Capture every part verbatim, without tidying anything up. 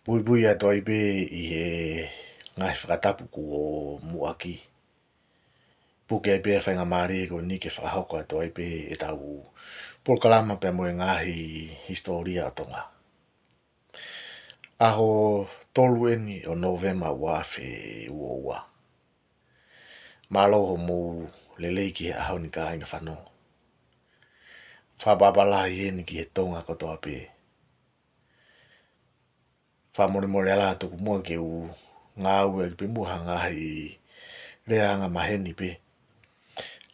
Puipui atu ai pē ʻi he ngaahi fakatapu kuo muʻaki. Puke ai pē ʻa e faingamālie ko eni ke fakahoko atu ai pē ʻetau polokalama pea mo e ngaahi hisitōlia ʻo Tonga. ʻAho tolu eni ʻo Nōvema ua afe ua ua. Mālō hoʻomou lelei ki he ʻaho ni kāinga fanongo. Fakapapālangi eni ki he Tonga kotoa pē. Fakamolemole ʻaupito tuku muʻa ke u ngāueʻaki pē muʻa ha ngaahi lea anga maheni pē.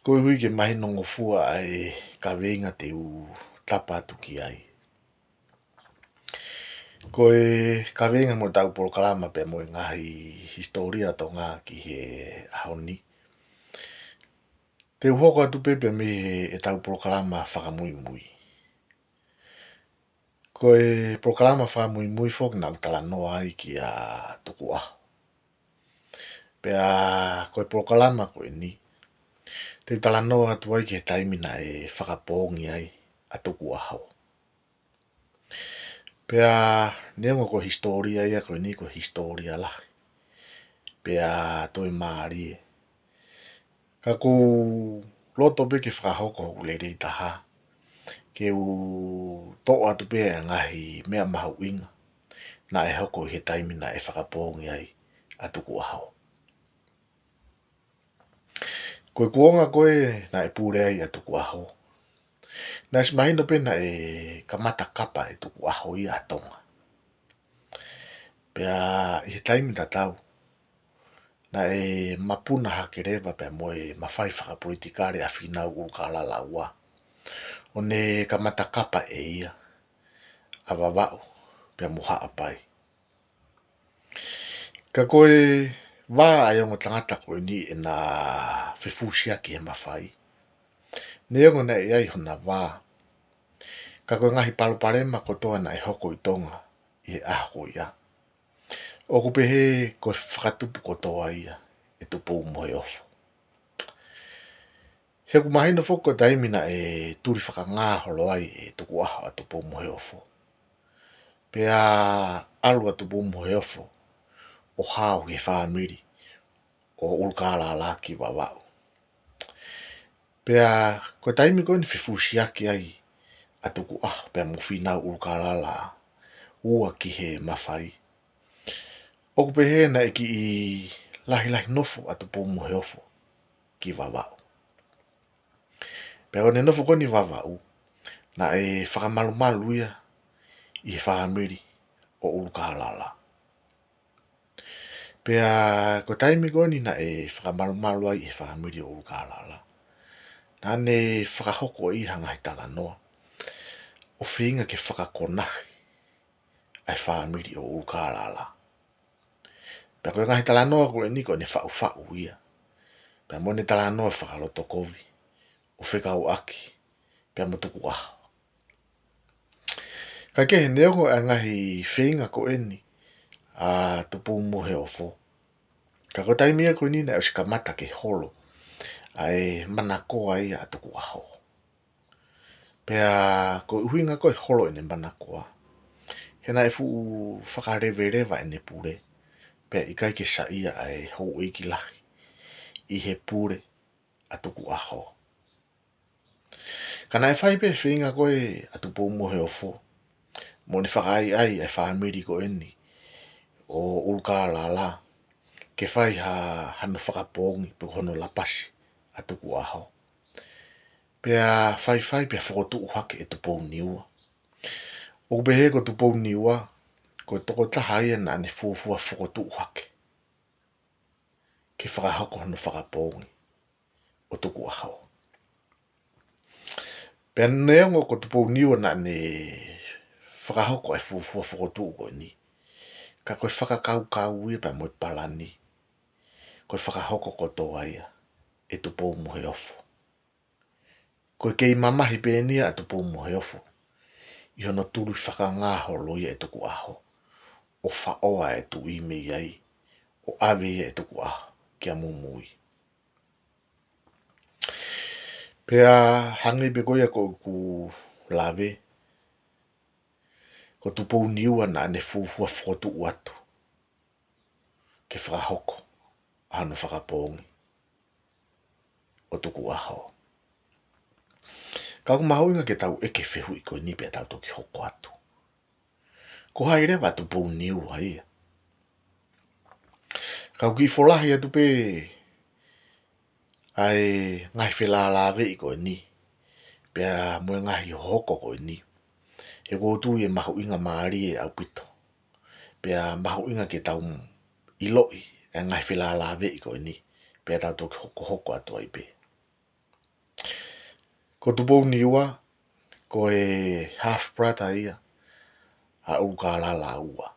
Koeʻuhi ke mahinongofua ʻa e kaveinga te u tapa atu ki ai. Ko e kaveinga mo ʻetau polokalama pea mo e ngaahi hisitōlia ʻo Tonga ki he ʻaho ni. Te u hoko atu pē pea mei heʻetau polokalama fakamuimui. Ko e polokalama fakamuimui foki naʻa ku talanoa ai kia Tukuʻaho. Pea ko e polokalama ko eni, te u talanoa atu ai ki he taimi naʻe fakapoongi ai ʻa Tukuʻaho. Pea neongo ko e hisitōlia ia ko eni ko e hisitōlia lahi, pea toe mālie, ka ʻoku ou loto pē ke fakahoko hoku lelei taha ke u toʻo atu pē ʻa e ngaahi meʻa mahuʻinga naʻe hoko ʻi he taimi naʻe fakapoongi ai ʻa Tukuʻaho. Ko e kuonga ko ē naʻe pule ai ʻa Tukuʻaho, naʻe ʻosi mahino pē naʻe kamata kapa ʻe Tukuʻaho ia ʻa Tonga. Pea ʻi he taimi tatau, naʻe mapuna hake leva pea mo e mafai fakapolitikale ʻa Fīnau ʻUlukālala Ua, ʻo ne kamata kapa ʻe ia ʻa Vavaʻu pea mo Haʻapai. Ka ko e vā ʻa e ongo tangata ko eni ʻena fefusiaki he mafai. Neongo naʻe ʻi ai hona vā, ka ko e ngaahi palopalema kotoa naʻe hoko ʻi Tonga ʻi he ʻaho ko ia, ʻoku pehē ko e fakatupu kotoa ia ʻe Tupoumoheofo. He ʻoku mahino foki ko e taimi naʻe tuli fakangā holo ai ʻe Tukuʻaho ʻa Tupoumoheofo, pea ʻalu ʻa Tupoumoheofo ʻo hao ki he fāmili ʻo ʻUlukālala ki Vavaʻu. Pea ko e taimi ko eni fefusiaki ai ʻa Tukuʻaho pea mo Fīnau ʻUlukālala Ua ki he mafai, ʻoku pehē naʻe kiʻi lahilahi nofo ʻa Tupoumoheofo ki Vavaʻu. Pea ko ʻene nofo ko eni Vavaʻu, naʻe fakamalumalu ia ʻi he fāmili ʻo ʻUlukālala. Pea ko e taimi ko eni naʻe fakamalumalu ai ʻi he fāmili ʻo ʻUlukālala, naʻa ne fakahoko ʻe ia ha ngaahi talanoa ʻo feinga ke fakakonahi ʻa e fāmili ʻo ʻUlukālala. Pea ko e ngaahi talanoa ko eni ko ʻene faʻufaʻu ia pea mo ʻene talanoa fakalotokovi ʻo fekauʻaki pea mo Tukuʻaho. Ka kehe, neongo ʻa e ngaahi feinga ko eni ʻa Tupoumoheofo, ka ko e taimi ia ko eni naʻe ʻosi kamata ke holo ʻa e manakoa ia ʻa Tukuʻaho. Pea ko e ʻuhinga ko e holo ʻene manakoa, he naʻe fuʻu fakaleveleva ʻene pule, pea ʻikai ke saiʻia ʻa e houʻeiki lahi ʻi he pule ʻa Tukuʻaho. Ka naʻe fai pē feinga ko ē ʻa Tupoumoheofo mo ʻene fakaʻaiʻai ʻa e fāmili ko eni ʻo ʻUlukālala ke fai ha, hano fakapoongi pe ko hono lapasi ʻa Tukuʻaho. Pea faifai pea fokotuʻu hake ʻe Tupouniua. ʻOku pehē ko Tupouniua ko e tokotaha ia naʻa ne fuofua fokotuʻu hake ke fakahoko hono fakapoongi ʻo Tukuʻaho. Pea neongo ko Tupouniua naʻa ne fakahoko e fuofua fokotuʻu ko eni, ka ko e fakakaukau ia pea mo e palani, ko e fakahoko kotoa ia ʻe Tupoumoheofo. Ko e kei mamahi pē eni ia ʻa Tupoumoheofo ʻi hono tuli fakangā holo ia ʻe Tukuʻaho ʻo faʻo ʻa e tuʻi mei ai, ʻo ʻave ia ʻe Tukuʻaho kia Mumui. Pea hangē pē ko ia ko ʻeku lave, ʻo Tupouniua naʻa ne fuofua fokotuʻu atu ke fakahoko ʻa hono fakapoongi ʻo Tukuʻaho. Ka ʻoku mahuʻinga ke tau ʻeke e fehuʻi ko eni pea tau toki hoko atu. Ko hai leva ʻa Tupouniua ia? Ka u kiʻi folahi atu pē ʻa e ngaahi felālāveʻi ko eni, pea mo e ngaahi hohoko ko eni, he ʻoku ou tui ʻe mahuʻinga mālie ʻaupito. Pea mahuʻinga ke tau ʻiloʻi ʻa e ngaahi felālāveʻi ko eni, pea tau toki hokohoko atu ai pē. Ko Tupouniua, ko e half brother ia ʻa ʻUlukālala Ua.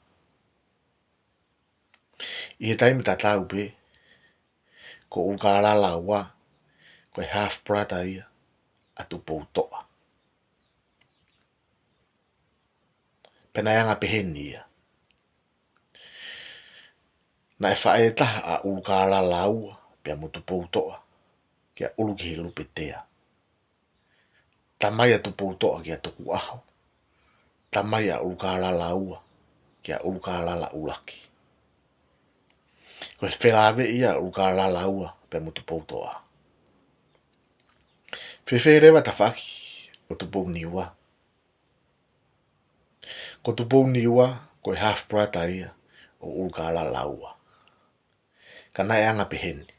ʻI he taimi tatau pē, ko ʻUlukālala Ua, ko e half brother ia ʻa Tupoutoʻa. Pea naʻe anga peheni ia. Naʻe faʻē taha ʻa ʻUlukālala Ua pea mo Tupoutoʻa, kia ʻUlukihilupetea. Tamai ʻa Tupoutoʻa kia Tukuʻaho. Tamai ʻa ʻUlukālala Ua kia ʻUlukālala ʻUluaki. Ko e felāveʻi ia ʻa ʻUlukālala Ua pea mo Tupoutoʻa. Fēfē leva tafaʻaki ʻo Tupouniua? Ko Tupouniua, ko e half brother ia ʻo ʻUlukālala Ua. Ka naʻe anga peheni.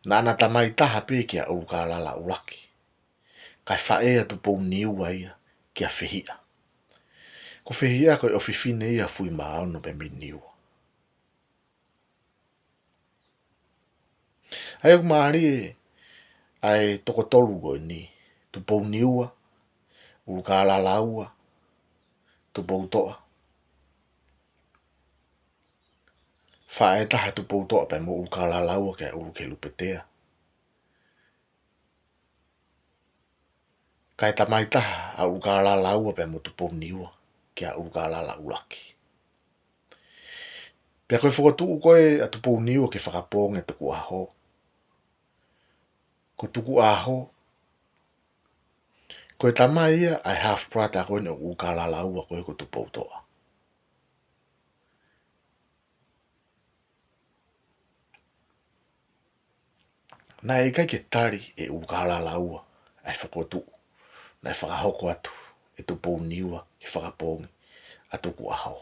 Naʻa na tamai taha pē kia ʻUlukālala ʻUluaki. Kae faʻē ʻa Tupouniua ia kia Fehiʻa. Ko Fehiʻa ko e ʻofefine ia ʻo Fuimaono pea mei Niua. ʻA ia ʻoku mālie ʻa e toko tolu ko eni, Tupouniua, ʻUlukālala Ua, Tupoutoʻa. Faʻē taha ʻa Tupoutoʻa pea mo ʻUlukālala Ua kia ʻUlukihilupetea. Kae tamai taha ʻa ʻUlukālala Ua pea mo Tupouniua kia ʻUlukālala ʻUluaki. Pea ko e fokotuʻu ko ē ʻa Tupouniua ke fakapoongi ʻa Tukuʻaho, ko Tukuʻaho, ko e tamai ia ʻa e half brother ko eni ʻo ʻUlukālala Ua ko ē ko Tupoutoʻa. Naʻe ʻikai ke tali ʻe ʻUlukālala Ua ʻa e fokotuʻu naʻe fakahoko atu ʻe Tupouniua ke fakapoongi ʻa Tukuʻaho.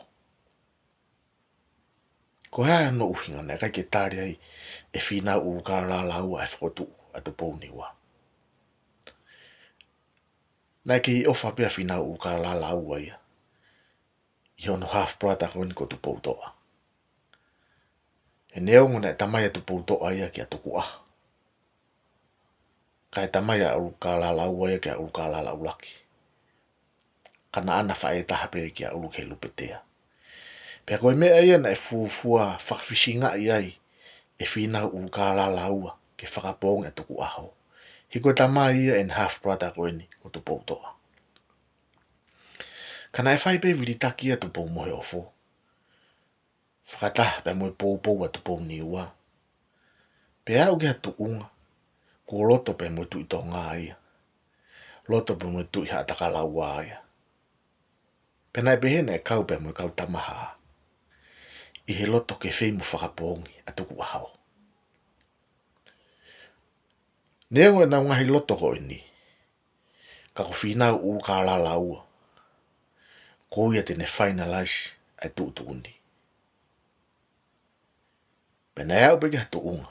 Ko e hā hono ʻuhinga naʻe ʻikai ke tali ai ʻe Fīnau ʻUlukālala Ua ʻa e fokotuʻu ʻa Tupouniua? Naʻe kei ʻofa pē ʻa Fīnau ʻUlukālala Ua ia ʻi hono half brother ko eni ko Tupoutoʻa. He neongo naʻe tamai ʻa Tupoutoʻa ia kia Tukuʻaho, kae tamai ʻa ʻUlukālala Ua ia kia ʻUlukālala ʻUluaki, ka naʻa na faʻē taha pē kia ʻUlukihilupetea. Pea ko e meʻa ia naʻe fuofua fakafisingaʻi ai ʻe Fīnau ʻUlukālala Ua ke fakapoongi ʻa Tukuʻaho, he ko e tamai ia ʻene half brother ko eni ko Tupoutoʻa. Ka naʻe fai pē vilitaki ʻa Tupoumoheofo fakataha pea mo e poupou ʻa Tupouniua, pea aʻu ki ha tuʻunga kuo loto pea mo e Tuʻi Tonga ia, loto pea mo e Tuʻi Haʻatakalaua ia. Pea naʻe pehē naʻe kau pea mo e kau Tamahā ʻi he loto ke fai mo fakapoongi ʻa Tukuʻaho. Neongo ʻenau ngaahi loto ko eni, ka ko Fīnau ʻUlukālala Ua, ko ia te ne finalize ʻa e tuʻutuʻuni. Pea naʻe aʻu pē ki ha tuʻunga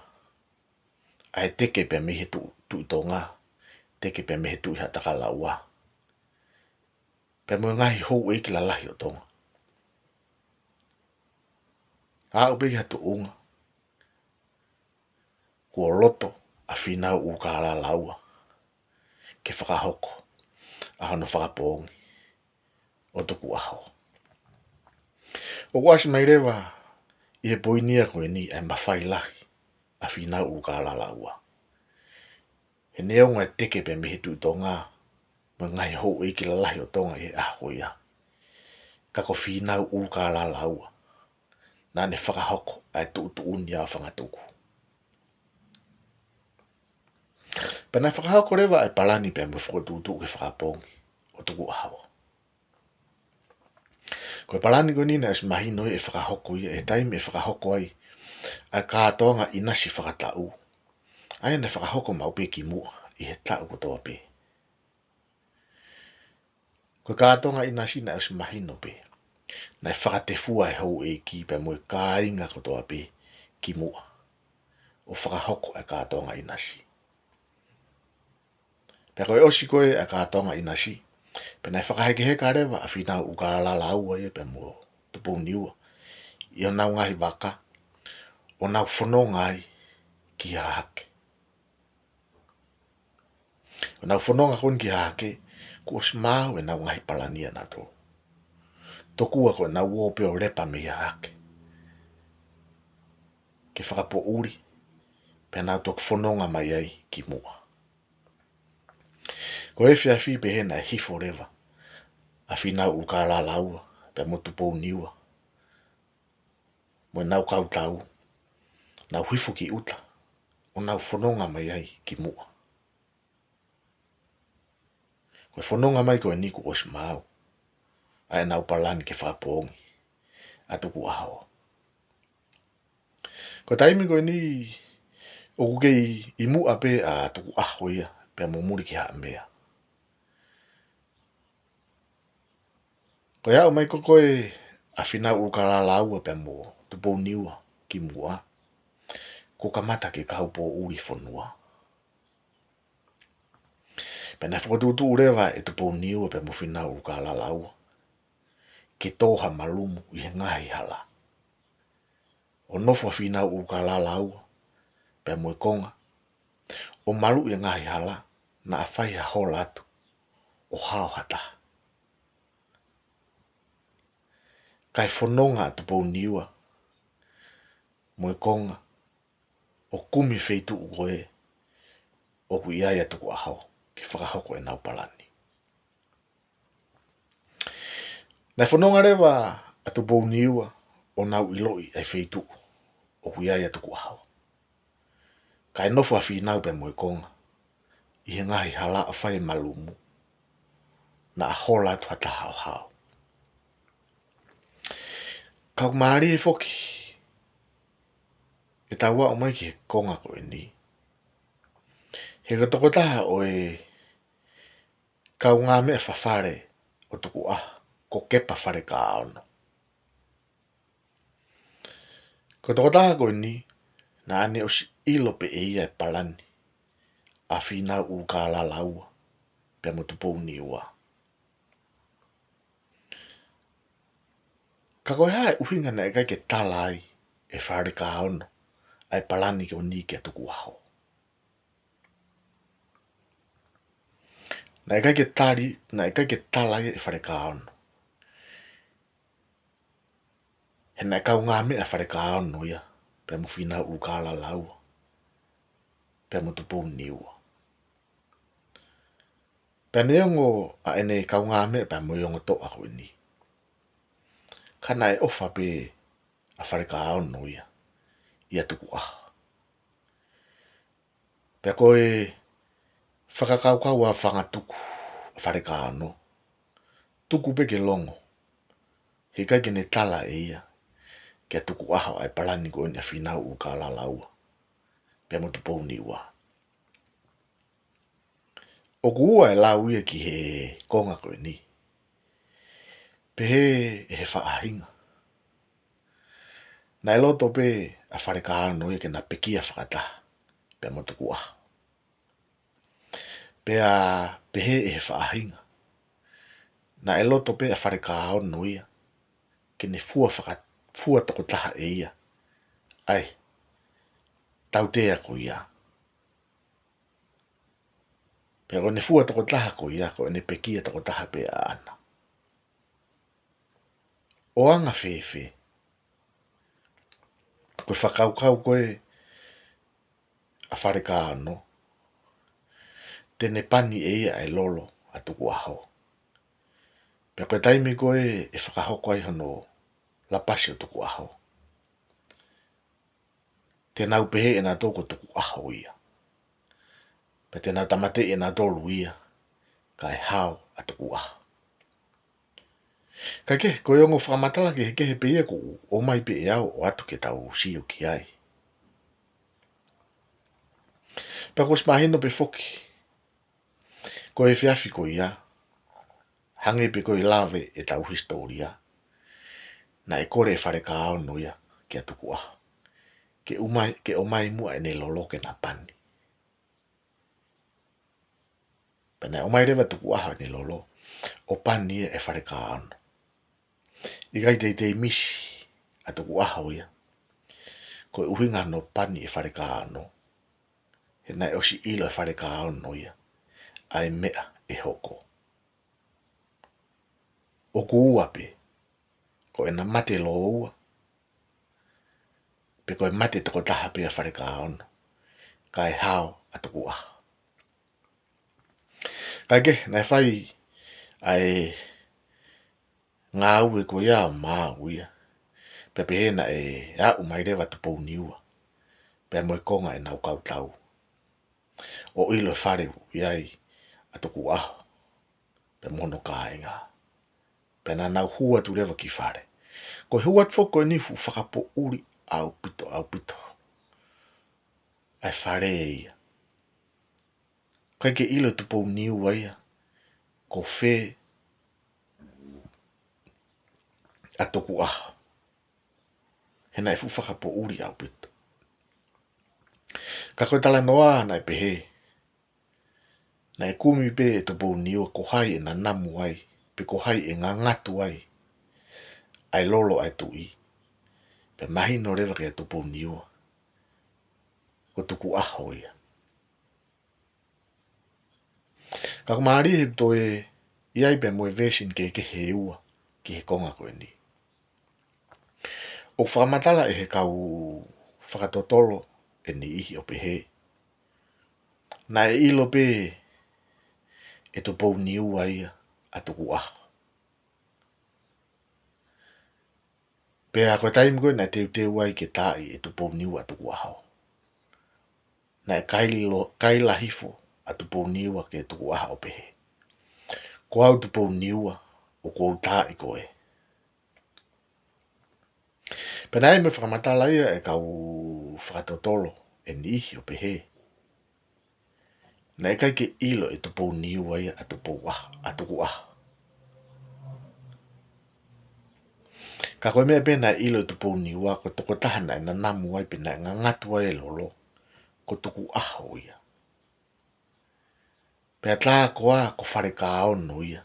ʻa e teke pea mei he Tuʻi, Tuʻi Tonga, teke pea mei he Tuʻi Haʻatakalaua, pea mo e ngaahi houʻeiki lalahi ʻo Tonga. Aʻu pē ki ha tuʻunga kuo loto ʻa Fīnau ʻUlukālala Ua ke fakahoko ʻa hono fakapoongi ʻo Tukuʻaho. ʻOku ʻasi mai leva ʻi he poini ia ko eni ʻa e mafai lahi ʻa Fīnau ʻUlukālala Ua. He neongo e teke pea mei he Tuʻi Tonga mo e ngaahi houʻeiki lalahi ʻo Tonga ʻi he ʻaho ko ia, ka ko Fīnau ʻUlukālala Ua naʻa ne fakahoko ʻa e tuʻutuʻuni ʻa Fangatuku. Pea naʻe fakahoko leva ʻa e palani pea mo e fokotuʻutuʻu ke fakapoongi ʻo Tukuʻaho. Ko e palani ko eni naʻe ʻosi mahino ʻe fakahoko ia ʻi he taimi ʻe fakahoko ai ʻa e kātoanga ʻinasi fakataʻu, ʻa ia naʻe fakahoko maʻu pē kimuʻa ʻi he taʻu kotoa pē. Ko e kātoanga ʻinasi naʻe ʻosi mahino pē naʻe fakatefua ʻe he houʻeiki pea mo e kāinga kotoa pē kimuʻa ʻo fakahoko ʻa e kātoanga ʻinasi. Pea ko e ʻosi ko ē ʻa e kātoanga ʻinasi, pea naʻe fakahekeheka leva ʻa Fīnau ʻUlukalala Laua ia pea mo Tupouniua ʻi honau ngaahi vaka, ʻo nau fononga ai ki Hahake. ʻO nau fononga ko eni ki Hahake, kuo ʻosi maau ʻenau ngaahi palani ʻanautolu. Tokua ko ʻenau ō pē ʻo lepa mei Hahake ke fakapoʻuli, pea nau toki fononga mai ai kimuʻa. Ko e efiafi pehē naʻe hifo leva ʻa Fīnau ʻUlukalala Laua pea mo Tupouniua mo ʻenau kau tau, nau hifo ki ʻuta ʻo nau fononga mai ai kimuʻa. Ko e fononga mai ko eni kuo ʻosi maau ʻa ʻenau palani ke fakapoongi ʻa Tukuʻaho. Ko e taimi ko eni ʻoku kei ʻi muʻa pē ʻa Tukuʻaho ia pea mo Mulikihaʻamea. Ko e aʻu mai ko ē ʻa Fīnau ʻUlukalala Laua pea mo Tupouniua kimuʻa, kuo kamata ke kaupoʻuli fonua. Pea naʻe fokotuʻutuʻu leva ʻe Tupouniua pea mo Fīnau ʻUlukalala Laua ke tō ha malumu ʻi he ngaahi hala, ʻo nofo ʻa Fīnau ʻUlukalala Laua pea mo e konga ʻo maluʻi e ngaahi hala naʻa fai ha hola atu ʻo hao ha taha. Kae fononga ʻa Tupouniua mo e konga ʻo kumi e feituʻu ko ē ʻoku ʻi ai ʻa Tukuʻaho ke fakahoko ʻenau palani. Naʻe fononga leva ʻa Tupouniua ʻo nau ʻiloʻi ʻa e feituʻu ʻoku ʻi ai ʻa Tukuʻaho. Kae nofo ʻa Fīnau pea mo e konga ʻi he ngaahi hala ʻo fai e malumu naʻa hola atu ha taha ʻo hao. Ka ʻoku mālie foki ʻetau aʻu mai ki he konga ko eni, he ko e tokotaha ʻo e kaungāmeʻa fafale ʻo Tukuʻaho ko Kepa Falekaono. Ko e tokotaha ko eni naʻa ne ʻosi ʻilo pē ʻe ia e palani ʻa Fīnau ʻUlukalala Laua pea mo Tupouniua. Ka ko e hā e ʻuhinga naʻe ʻikai ke tala ai ʻe Falekaono ʻa e palani ko eni kia Tukuʻaho? Naʻe ʻikai ke tali, naʻe ʻikai ke tala ia ʻe Falekaono, he naʻe kaungāmeʻa ʻa Falekaono ia pea mo Fīnau ʻUlukalala Laua pea mo Tupouniua. Pea neongo ʻa ʻene kaungāmeʻa pea mo e ongo toʻa ko eni, ka naʻe ʻofa pē ʻa Falekaono ia ʻia Tukuʻaho. Pea ko e fakakaukau ʻa e fanga tuku ʻa Falekaono, tuku pē ke longo, he ʻikai ke ne tala ʻe ia kia Tukuʻaho ʻa e palani ko eni ʻa Fīnau ʻUlukalala Laua pea mo Tupouniua. ʻOku ua e lau ia ki he konga ko eni. Pehē ʻe he faʻahinga, naʻe loto pē ʻa Falekaono ia ke na pekia fakataha pea mo Tukuʻaho. Pea pehē ʻe he faʻahinga, naʻe loto pē ʻa Falekaono ia ke ne fua faka-, fua tokotaha ʻe ia ʻa e tautea ko ia. Pea ko ʻene fua tokotaha ko ia, ko ʻene pekia tokotaha pē ʻaʻana. ʻO anga fēfē? Ko e fakakaukau ko ē ʻa Falekaono, te ne pani ʻe ia ʻa e lolo ʻa Tukuʻaho. Pea ko e taimi ko ē ʻe fakahoko ai hono lapasi ʻo Tukuʻaho, te nau pehē ʻe nautolu ko Tukuʻaho ia. Pea te nau tāmateʻi ʻe nautolu ia, kae hao ʻa Tukuʻaho. Kae kehe, ko e ongo fakamatala kehekehe pē ia ʻoku ʻomai pē ʻe au ʻo ʻoatu ke tau sio ki ai. Pea kuo ʻosi mahino pē foki, ko e efiafi ko ia, hangē pē ko e lave ʻetau hisitōlia, naʻe kole ʻe Falekaaono ia kia Tukuʻaho ke ʻomai, ke ʻomai muʻa ʻene lolo ke na pani. Pea naʻe ʻomai leva ʻe Tukuʻaho ʻene lolo, ʻo pani ia ʻe Falekaaono. ʻIkai teitei misi ʻa Tukuʻaho ia, ko e ʻuhinga hono pani ʻe Falekaaono, he naʻe ʻosi ʻilo ʻe Falekaaono ia ʻa e meʻa ʻe hoko. ʻOku ua pē, ko ʻena mate lōua, pe ko e mate tokotaha pē ʻa Falekaaono, kae hao ʻa Tukuʻaho. Kae kehe, naʻe fai ʻa e ngāue ko ia ʻo maau ia. Pea pehē naʻe aʻu mai leva ʻa Tupouniua pea mo e konga ʻenau kau tau, ʻo ʻilo e fale ʻoku ʻi ai ʻa Tukuʻaho pea mo hono kāinga. Pea naʻa nau hū atu leva ki fale. Ko e hū atu foki ko eni fuʻu fakapoʻuli ʻaupito, ʻaupito ʻa e fale ia. ʻIkai ke ʻilo ʻe Tupouniua ia ko fē ʻa Tukuʻaho, he naʻe fuʻu fakapoʻuli ʻaupito. Ka ko e talanoa naʻe pehē, naʻe kumi pē ʻe Tupouniua ko hai ʻe nanamu ai, pe ko hai ʻe ngangatu ai ʻa e lolo ʻa e tuʻi, pea mahino leva kia Tupouniua ko Tukuʻaho ia. Ka ʻoku mālie he toe ʻi ai pē mo e version kehekehe ʻe ua ki he konga ko eni. ʻOku fakamatala ʻe he kau fakatotolo ʻe niʻihi ʻo pehē, naʻe ʻilo pē ʻe Tupouniua ia ʻa Tukuʻaho. Pea ko e taimi ko ē naʻe teuteu ai ke taaʻi ʻe Tupouniua ʻa Tukuʻaho, naʻe kaila, kaila hifo ʻa Tupouniua kia Tukuʻaho ʻo pehē, "Ko au Tupouniua, ʻoku ou taaʻi koe." Pea naʻe ʻi ai mo e fakamatala ia ʻa e kau fakatotolo ʻe niʻihi ʻo pehē, naʻe ʻikai ke ʻilo ʻe Tupouniua ia ʻa Tupouʻaho, ʻa Tukuʻaho. Ka ko e meʻa pē naʻe ʻilo ʻe Tupouniua, ko e tokotaha naʻe nanamu ai pe naʻe ngangatu ai e lolo, ko Tukuʻaho ia. Pea tā koā ko Falekaaono ia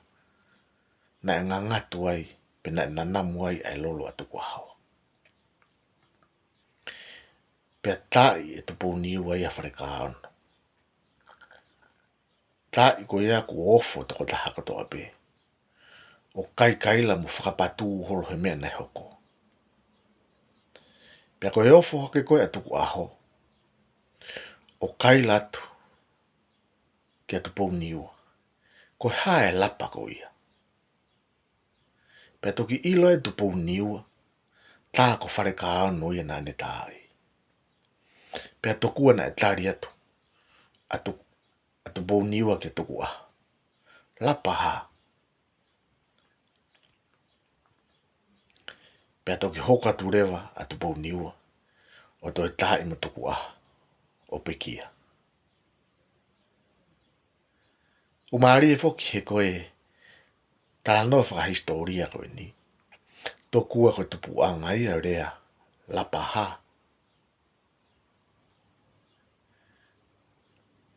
naʻe ngangatu ai pe naʻe nanamu ai ʻa e lolo ʻa Tukuʻaho. Pea taaʻi ʻe Tupouniua ia ʻa Falekaaono. Taaʻi ko ia kuo ofo tokotaha kotoa pē, ʻo kaikaila mo fakapatū holo he meʻa naʻe hoko. Pea ko e ofo hake ko ē ʻa Tukuʻaho, ʻo kaila atu kia Tupouniua, "Ko e hā e lapa ko ia?" Pea toki ʻilo ʻe Tupouniua, tā ko Falekaaono ia naʻa ne taaʻi. Pea tokua naʻe tali atu ʻa Tu-, ʻa Tupouniua kia Tukuʻaho, "Lapa hā?" Pea toki hoko atu leva ʻa Tupouniua ʻo toe taaʻi mo Tukuʻaho ʻo pekia. ʻOku mālie foki he ko e talanoa fakahisitōlia ko eni, tokua ko e tupuʻanga ia ʻo e lea, "Lapa hā?"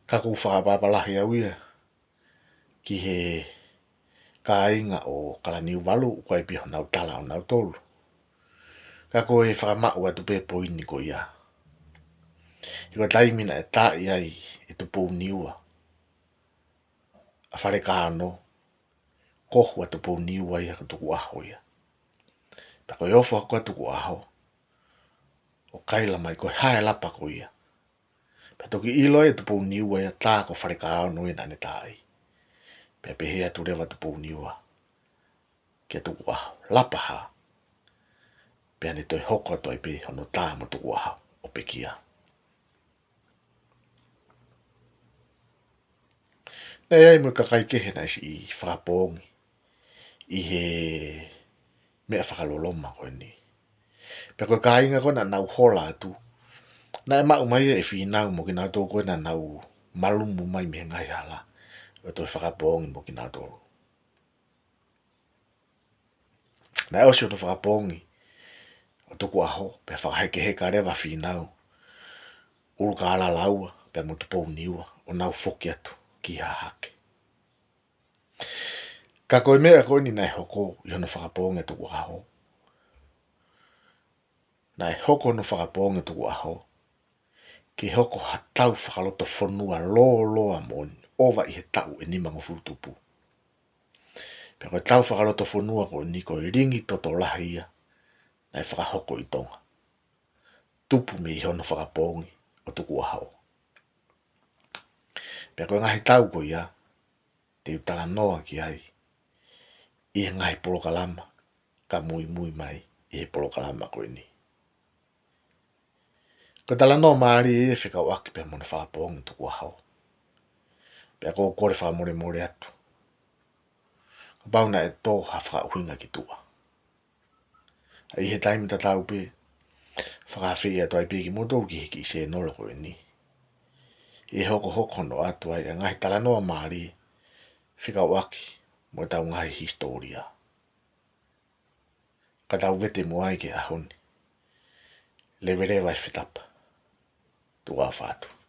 Ka ʻoku ou fakapapālangi pē au ia ki he kāinga ʻo Kalaniuvalu, ʻoku ʻi ai pē honau tala ʻonautolu. Ka ko e fakamaʻu atu pē poini ko ia. He ko e taimi naʻe taaʻi ai ʻe Tupouniua ʻa Falekaaono, kohu ʻa Tupouniua ia ko Tukuʻaho ia. Pea ko e ofo hake ko ē ʻa Tukuʻaho, ʻo kaila mai, "Ko e hā e lapa ko ia?" Pea toki ʻilo ʻe Tupouniua ia, tā ko Falekaaono ia naʻa ne taaʻi. Pea pehē atu leva ʻa Tupouniua kia Tukuʻaho, "Lapa hā?" Pea ne toe hoko atu ai pē hono tā mo Tukuʻaho ʻo pekia. Naʻe ʻi ai mo e kakai kehe naʻe siʻi fakapoongi ʻi he meʻa fakaloloma ko eni. Pea ko e kāinga ko ē naʻa nau hola atu, naʻe maʻu mai e Fīnau mo kinautolu ko ē naʻa nau malumu mai mei he ngaahi hala ʻo e toe fakapoongi mo kinautolu. Naʻe ʻosi hono fakapoongi ʻo Tukuʻaho, pea fakahekeheka leva Fīnau, ʻUlukālala Ua pea mo Tupouniua, ʻo nau foki atu ki Hahake. Ka ko e meʻa ko eni naʻe hoko ʻi hono fakapoongi ʻa Tukuʻaho, naʻe hoko hono fakapoongi ʻa Tukuʻaho ke hoko ha tau fakalotofonua lōloa moʻoni, ʻova ʻi he taʻu ʻe nimangofulu tupu. Pea ko e tau fakalotofonua ko eni ko e lingi totolahi ia naʻe fakahoko ʻi Tonga, tupu mei hono fakapoongi ʻo Tukuʻaho. Pea ko e ngaahi tau ko ia te u talanoa ki ai ʻi he ngaahi polokalama ka muimui mai ʻi he polokalama ko eni. Ko e talanoa mālie ia fekauʻaki pea mo hono fakapoongi ʻa Tukuʻaho. Pea ʻoku ou kole fakamolemole atu kapau naʻe tō ha fakaʻuhinga ki tuʻa. ʻI he taimi tatau pē, fakaafeʻi atu ai pē kimoutolu ki he kiʻi sēnolo ko eni, ʻi he hokohoko hono ʻoatu ai ʻa e ngaahi talanoa mālie fekauʻaki mo ʻetau ngaahi hisitōlia. Ka tau vete muʻa ai ki he ʻaho ni. Leveleva e fetapa. Tuʻa ʻofa atu.